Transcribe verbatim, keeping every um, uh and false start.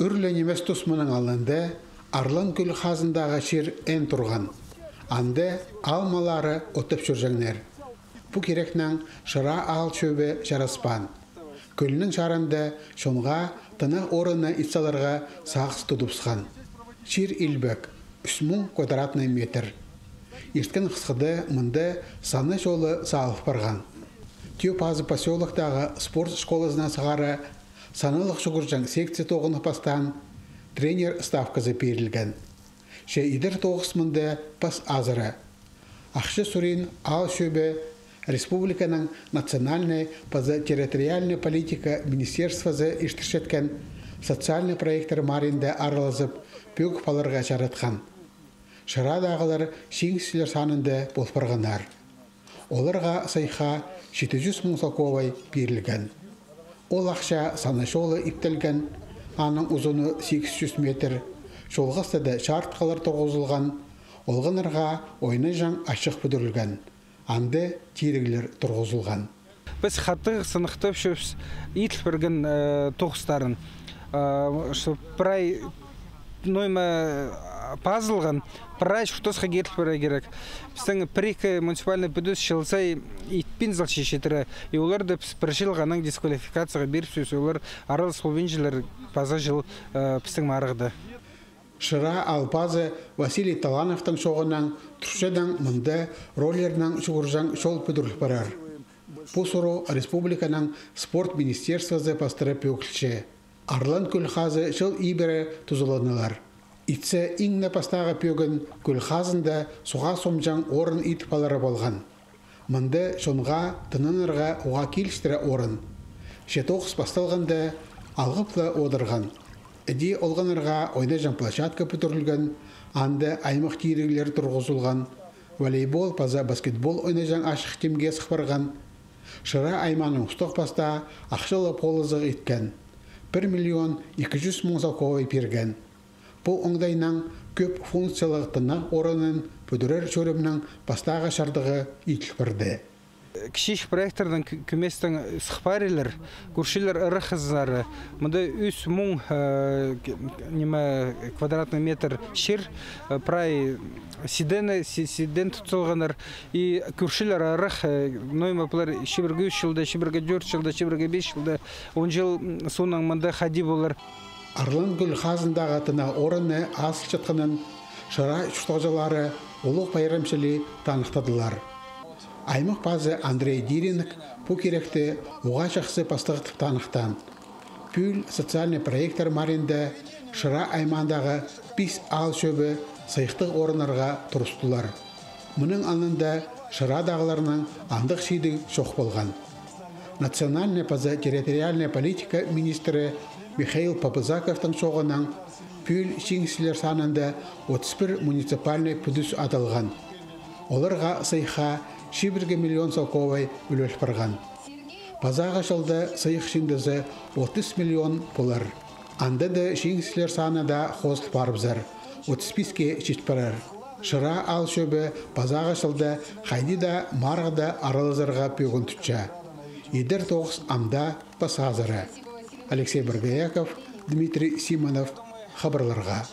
Ӱр ле нимес тус мының алнында Арлан кӧл хазындағы чир ен турған. Анда аал маллары оттап чӧрҷеңнер. Пу кирекнең Шыра аал чӧбі чараспаан. Кӧлнің чарында чонға тынағ орынны ит саларға сағыс тудыбысхан. Чир илбек, ӱс муң квадратный метр. Ирткен хысхыда мында саны чолы салып парған. Тӧӧ пазы посёлоктағы спорт школазына сығара саналығ чӱгӱрҷең секция тоғынып пастаан, тренер ставказы пирілген. Че идер тоғыс мында пас азыра. Ахча сурин аал чӧбі республиканың национальнай паза территориальнай политика министерствозы иртірчеткен социальнай проекттер маринда аралазып, пӧгіп аларға чаратхан. Шырадағылар чиңісчілер санында пол парғаннар. Оларға сыйыхха читі чӱс муң салковай пирілген. Ол ахча саны чолы иптелген, аның узуны сигіс чӱс метр, чолғастада чарытхылар турғызылған, олғаннарға ойнаҷаң ачых пӱдірілген, анда тиріглер турғызылған. Піс хатығ сыныхтапчабыс иділ пирген, э, тоғыстарын. Э, что прай нойма, э, пазылған, прай чуртасха киріл пирерге кирек. Пістің пір-ікі муниципальный пӱдӱс чыл сай итпин салча читіре. И оларды піс пір чылға анаң дисквалификацияға пирібіс, олар аралас полбинчалар паза чыл, э, пістің марығда. Шыра аал пазы Василий Талановтың чооғынаң турчадаң мында роллернең чӱгӱрҷең чол пӱдіріл парар. Пу сурығ республиканың спорт министерствозы пастыра пӧгілче. Арлан кӧл хазы чыл ибіре тузаланылар. Итсе иң не пастағы пӧгін кӧл хазында суға сомҷаң орын идіп алары полған. Мында чонға тынанарға уғаа килістіре орын. Че тоғыс пасталғанда алғып ла одырған. Іди олғаннарға ойнаҷаң площадка пӱдірілген, анда аймах тиріглер турғызылған, волейбол паза баскетбол ойнаҷаң ачых тимге сых парған. Шыра аймааның устағ-пастаа ахча ла полызығ иткен. Пір миллион ікі чӱс муң салковай пирген. Пу оңдайнаң кӧп функциялығ тынағ орынын пӱдірер чӧрімнің пастағы чардығы иділ парды. Кічіҷек проекттердең кӱ-, кӱместең сых парирлар, кӧрчелер ырах хызары. Мында ӱс муң, э, к-, ниме, квадратный метр чир, э, прай сидені, си-, сиден тут салғаннар. И кӧрчелер ырах, э, нойма пулар чибіргі ӱс чылда, чибіргі тӧрт чылда, чибіргі пис чылда, он чыл, м, соонаң мында хайди полар. Арлан кӧл хазындағы тынағ орынны азылчатханын Шыра чуртағҷылары улуғ пайрам чіли таныхтадылар. Аймах пазы Андрей Диринг пу киректі уғаа чахсы пастығ тіп таныхтаан. Пӱӱл социальный проекттер маринда Шыра аймаандағы пис аал чӧбі сыйыхтығ орыннарға турыстылар. Мының алнында Шырадағыларның андағ чидіг чох полған. Национальнай паза территориальнай политика министрі Михаил Попызаковтың чооғынаң, пӱӱл чиңісчілер санында отыс пір муниципальнай пӱдӱс адалған. Оларға сыйыхха чибіргі миллион салковай ӱлел парған. Пазағы чылда сыйых чыындызы отыс миллион полар. Анда даа чиңісчілер саны даа хозыл парыбызар, отыс писке чит парар. Шыра аал чӧбі пазағы чылда хайди даа марығда аралазарға пӧгін тутча. Идер тоғыс ам даа пас азыра. Алексей Боргояков, Дмитрий Симонов, хабарларға.